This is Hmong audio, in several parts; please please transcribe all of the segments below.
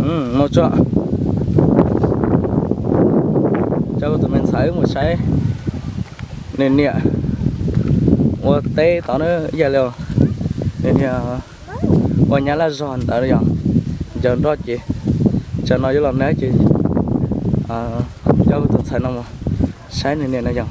Mus tso, coj kuv tus me ntxhais wb mus saib nws niam ua teb tod na, ib yam li nws niam ua nyab laj zog ntawd yog ncaws nroj ces tsam no yuav los nag ces coj kuv tus ntxhais no mus saib nws niam no yog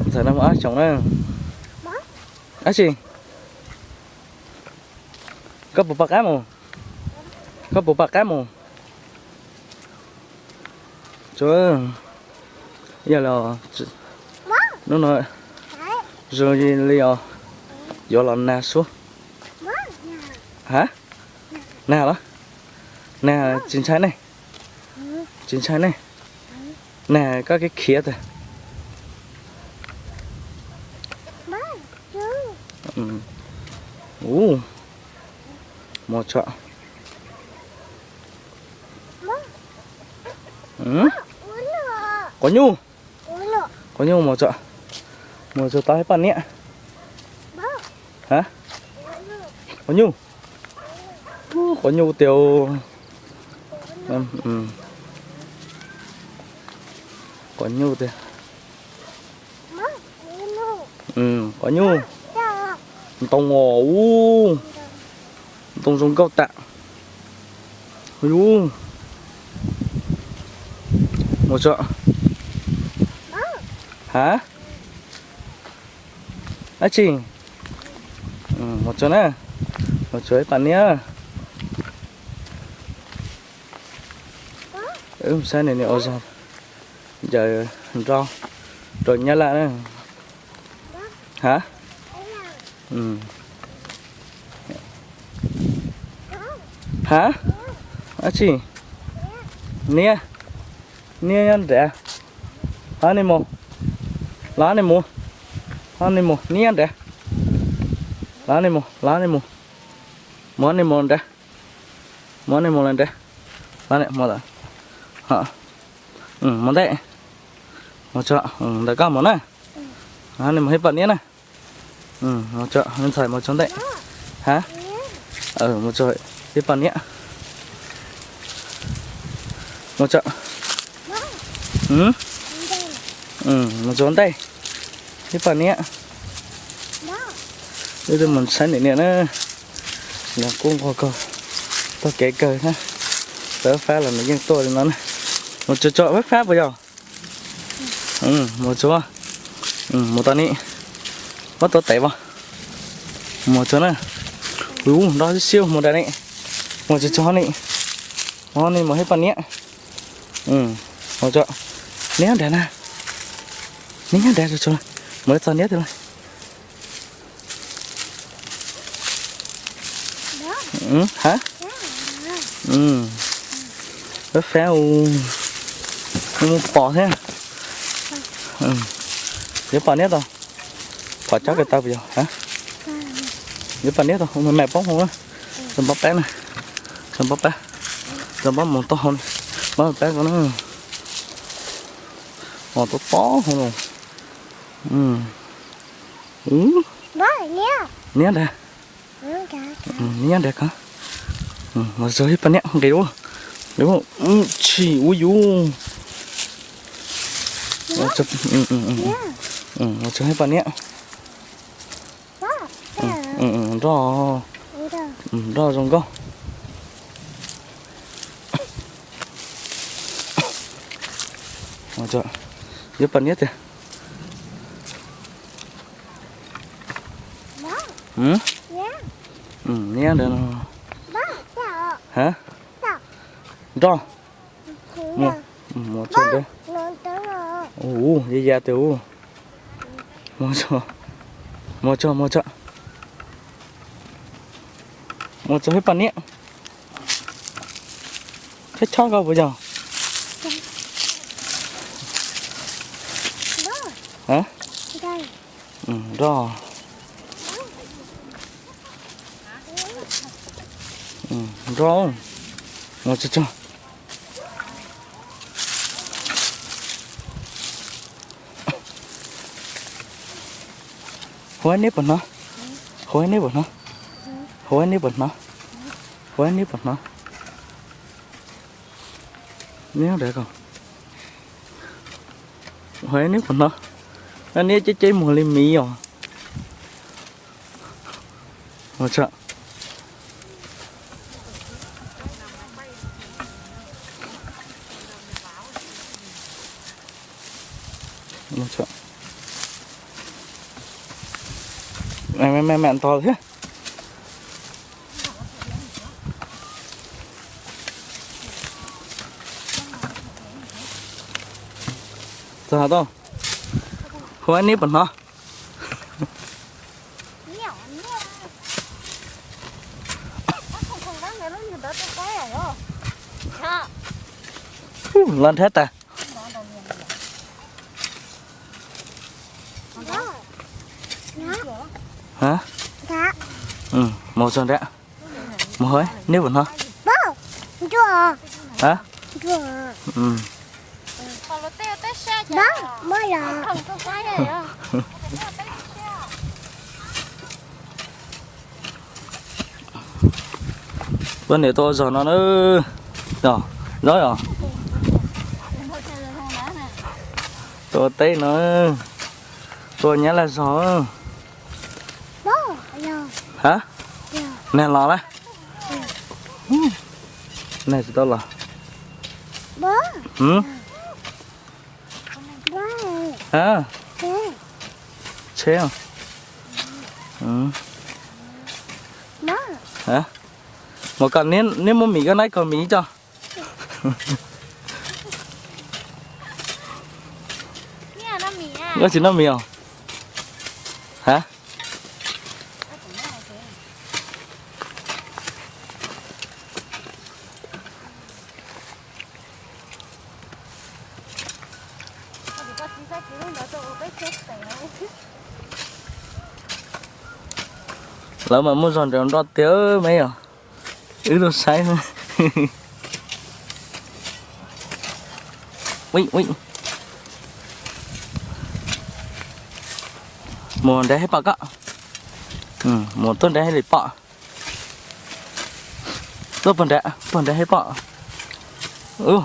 ntxhais no mus ob xyoos na. Ab tsi, koj puas pom qab mus? Koj puas pom qab mus? Tsuav, yog los hnub no zoo li os, yuav los nag sub. Ha, nag los? Nag tsis ntshai ne, tsis ntshai ne. Nag koj kev khiav tag. Ub, mus tso. Quav nyuj, quav nyuj mus tso, mus tso tau ib paj niab. Ha, quav nyuj, quav nyuj tiag. Quav nyuj tiag. Quav nyuj, ntoo os, ub, ntoo zoo nkauj tas. Ub, mus tso. Ha, ab tsi, mus tso na, mus tso ib paj niab. Wb saib nws niam ua zog ncaws nroj rau nyab laj na. Ha, ha, ab tsi, niab, niab nyob nrad. Los nej mus, los nej mus, los nej mus, niab nrad. Los nej mus, los nej mus, mus nej mus nrad, mus nej mus nrad. Mus ntej, mus tso, ntawm koj mus na. Nej mus ib paj niab na. Mus tso, ntxhais mus tso ntej. Ha, mus tso ib paj niab. Mus tso, mus tso ntej ib paj niab. Wb twb mus saib niam niam na, nws kuj nquag kawg, tog kev kawg thiab. Tawv fab los nws yeej tuaj li no na. Mus tso tso fab fab puas yog? Mus tso, mus tau ni, pab tuav tev as. Mus tso na. Ub, nroj siab siab mus nrad ni. Mus tso tso ni, mus ni mus ib paj niab. Mus tso, niab nrad na, niab nrad tso tso, mus txog niab twg lawm. Ha, fab fab, mus pom thiab. Yuav paj niab tau, pom cob kawg tau puas yog? Yuav paj niab tau, me me poob hauv na. Txog npab pab na, txog npab pab, txog npab mus tau hauv na, npab pab ko na. Os, tob tob hauv no. Niab nrad, niab nrad ko. Mus txog ib paj niab nqis ua, nqis ua, tshis ua yus. Mus txog ib paj niab. Nroj, nroj zoo nkauj. Yuav paj niab tiag. Niab ntawd no. Ha, nroj. Mus tso, mus tso, mus tso, mus tso ib paj niab. Chob chob koj puas yog? Nroj, nroj, mus tso tso. Hu niab puas hnov? Hu niab puas hnov? Hu niab puas hnov? Ua neb puas hnov? Neb, neb puas hnov? Niab ceb ceb muag li miv os. Mẹ, mẹ, mẹ, mẹ to thiab. Txog tau. Hu neb puas hnov? Los nrhiav tas. Mus txog nrad. Mus hov neb puas hnov? Poj niam tuaj ua zog no na. Yog, zaub yog. Tuaj ua teb no. Tuaj nyab laj zog. Ha? Nag los lawm. Nag tsis tau los. Ha? Tsheb. Mus kom niab muab mis koj naib kom mis tso. Koj tsis noj mis os? Ha? Lawv mas muaj zog nrad nroj tiag me os. Wb tuaj saib. Mus nrad hib pom koj. Mus tuaj nrad hib li pom. Tuaj puag nrad, puag nrad hib pom.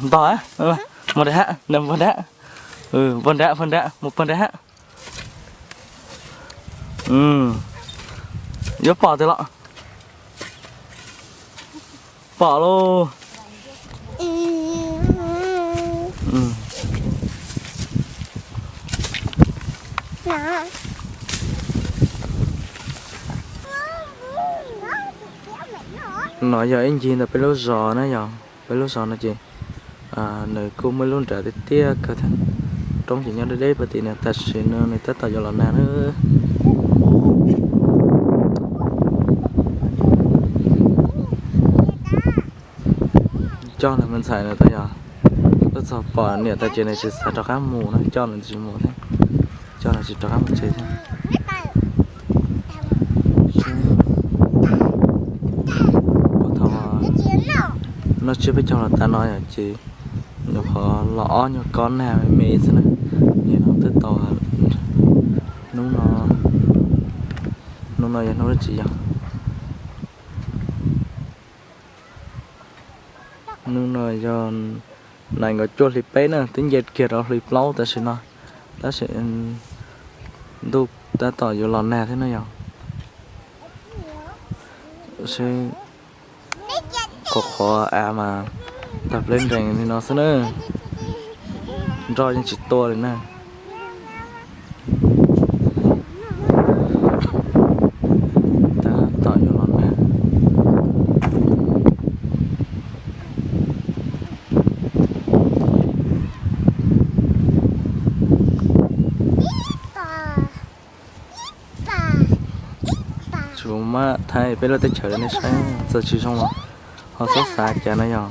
Ntog, mus nrad hab, nrad puag nrad. Puag nrad, puag nrad, mus puag nrad hab. Yuav pom tiag los? Pom lauj. No yog ib ncig ntawm peb lub zos na yog, peb lub zos no ces nws kuj muaj ib lub nrad tiaj tiaj kawg thiab. Roob ces nyob deb deb puag tim no, tam sim no nws tab tom yuav los nag na. Coj lawv mus ntxhais lawm tau yog, tuaj txog pom niam tas ces nws tsis xav rov qab mus na, coj nws tsis mus thiab, coj nws tsis rov qab mus tsev thiab. Puag thaum noj tsiab peb caug los tas no yom ces nyuam qhuav los ob nyuag kob nag me me xwb na, nim no twb tau hnub no, hnub no yog hnub dab tsi yog? Hnub no yog nees nkaum cuaj hli peb na, twb nce kiag rau hli plaub tam sim no, tab sis ntuj tab tom yuav los nag thiab na yog. Seb, qhuav qhuav av mas tawg pleb nrees li no xwb na, nroj yeej tsis tuaj li na. Tab tom yuav los nag. Tsuas maj thaij peb lub teb chaws rau nej saib, txawm tsis zoo los ho txhob xav cas na yog.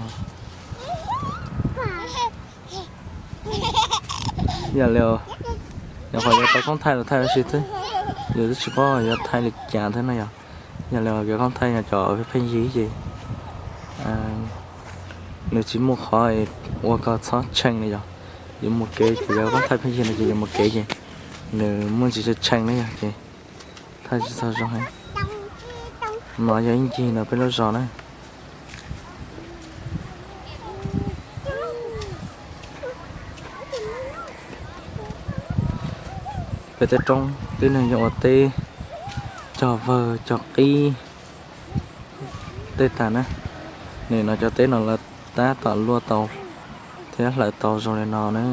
Yog li, nyuam qhuav yuav tau koob thaij los thaij ua si xwb, yus twb tsis paub yuav thaij li cas thiab na yog. Yog li kev koob thaij yog cov pheej yig ces nws tsis muaj qhov ua koj txhob tshee li yog. Yuav mus kev ces yog koob thaij pheej yig no ces yuav mus kev ces nws muaj ntsis tshee tshee na yog ces thaij tsis txog zoo heev. No yog ib ncig ntawm peb lub zos na. Pem tej roob tib neeg yeej ua teb cog vawg cog qib tej tas na. Nim no cov teb no lawv tab tom luaj tau thiab hlawv tau zoo li no na.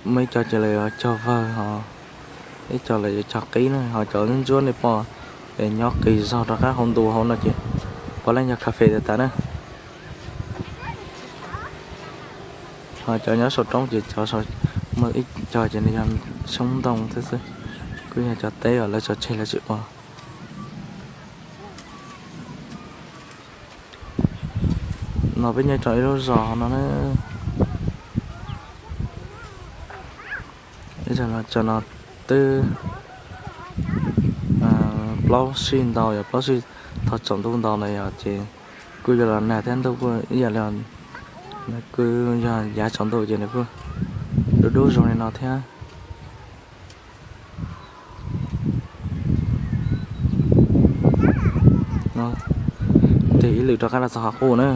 Muaj ib co ces lawv yuav cog vawg ho ib co lawv yuav cog qib na, ho cov ntsuab nej pom es nyob qis zog rov qab hauv ntu hauv no ces puav leej yog kas fes tas tas na. Ho cov nyob saum roob ces cov muaj ib co ces nws yog xyoob ntoo xwb xwb, kuj yog cov teb uas lawv tso tseg lawv tsis ua. No peb nyob rau ib lub zos no na. Ib zos no, zos no twb plaub sij ntau, yog plaub sij thaum tsaus ntuj ntau ntawd yog ces kuj yuav los nag thiab ntuj kuj ib yam li, kuj yog yav tsaus ntuj ces nws kuj dub dub zoo li no thiab. Tig ib lwm rov qab los txog qhov qub na.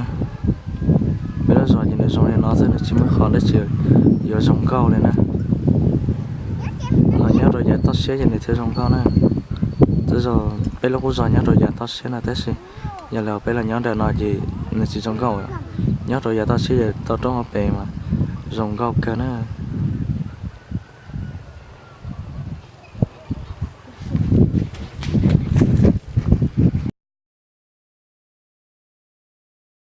Peb lub zos ces nws zoo li no xwb, nws tsis muaj qhov dab tsi yuav zoo nkauj li na. Ho nyob rau yav toj siab ces nws thiaj zoo nkauj na. Tej zaum peb lub qub zos nyob rau yav toj siab no tab sis yog li peb los nyob ntawm no ces nws tsis zoo nkauj. Nyob rau yav toj siab yog toj roob hauv pes mas zoo nkauj kawg na.